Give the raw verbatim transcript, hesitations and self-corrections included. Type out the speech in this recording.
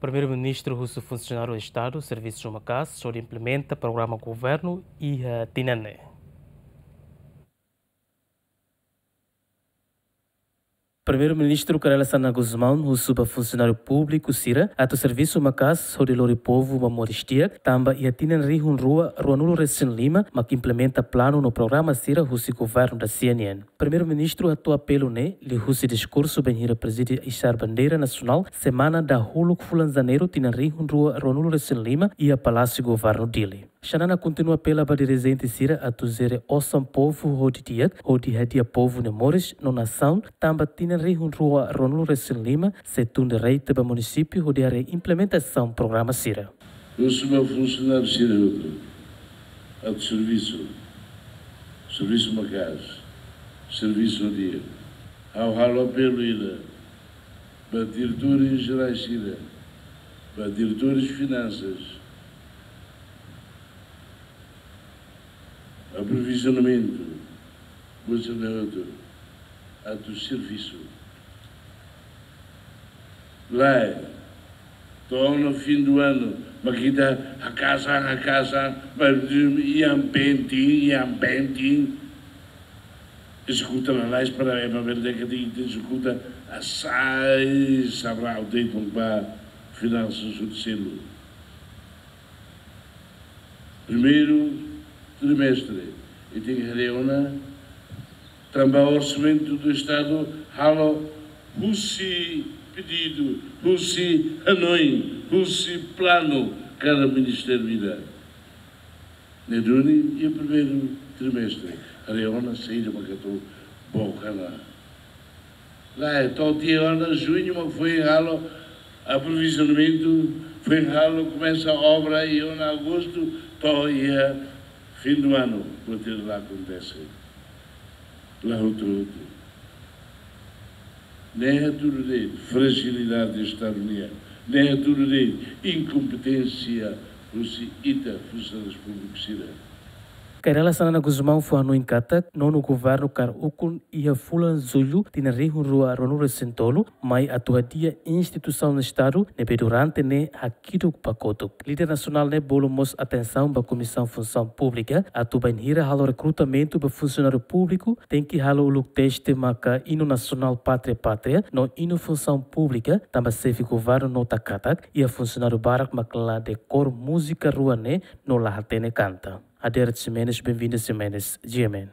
Primeiru-Ministru husu funsionáriu Estadu servisu maka'as hodi implementa programa governu iha tinan ne'e. Primeiru-Ministru Kay Rala Xanana Gusmão husu ba funsionáriu públiku sira atu servisu maka'as hodi lori povu ba moris di'ak, tanba iha tinan rihun rua ruanulu-resin-lima mak implementa planu no programa sira husi governu dasia nian. Primeiru-Ministru hato'o apelu ne'e liuhusi diskursu bainhira prezide Izar Bandeira Nasionál semana dahuluk fulan Janeiru tinan rihun rua ruanulu-resin-lima iha Palásiu Governu Dili. Xanana kontinua apela ba dirijente sira atu jere osan povu ho di'ak, hodi hadi'a povu nia moris no nasaun, tanba tinan rihun rua ruanulu-resin-lima sei tun direta ba munisípiu hodi haree implementasaun programa sira. Husu ba funsionáriu sira hotu atu servisu, servisu maka'as, servisu di'ak. Ha'u halo apelu ida ba diretores jerais sira, ba diretores finansas, aprovizionamentu, buat sira-ne'e hotu, atu servisu. Lae, to'o ona fim do ano, mak ita hakaas an, hakaas an, mas iha penting, iha penting. Ezekuta lalais para ema bele dehan katak ita ezekuta, asai sabra outdated ba finansas hotu selu. Primeiru trimestre, ita tenke haree ona, tanba orsamentu do Estadu halo husi pedidu, husi hanoin, husi planu kada ministériu ida. Ne'e duni iha primeiru trimestre, haree ona saida mak atu book ona. Lae, to'o tiha ona juñu mak foin halo aprovizionamentu, foin halo komesa obra iha ona agostu, to'o iha fim do ano, buat ida la akontese. La hotu-hotu. Ne'e hatudu de'it frajilidade Estadu nian. Ne'e hatudu de'it inkompeténsia husi ita funsionáriu públiku sira. Kay Rala Xanana Gusmão fó hanoin katak nonu governu hakarak ukun iha fulan Jullu tinan rihun rua ruanulu-resin-tolu, mai atu hadi'a instituisaun Estadu ne'ebé durante ne'e hakiduk ba kotuk. Líder nasionál ne'e bolu mós atensaun ba Komisaun Funsaun Públika atu bainhira halo rekrutamentu ba funsionáriu públiku, tenke halo uluk teste maka inu nasionál Pátria Pátria no inu funsaun públika, tanba xefe governu nota katak iha funsionáriu barak mak la dekór múzika rua ne'e no la hatene kanta. Adérito Ximenes, Benvinda Ximenes, G M N.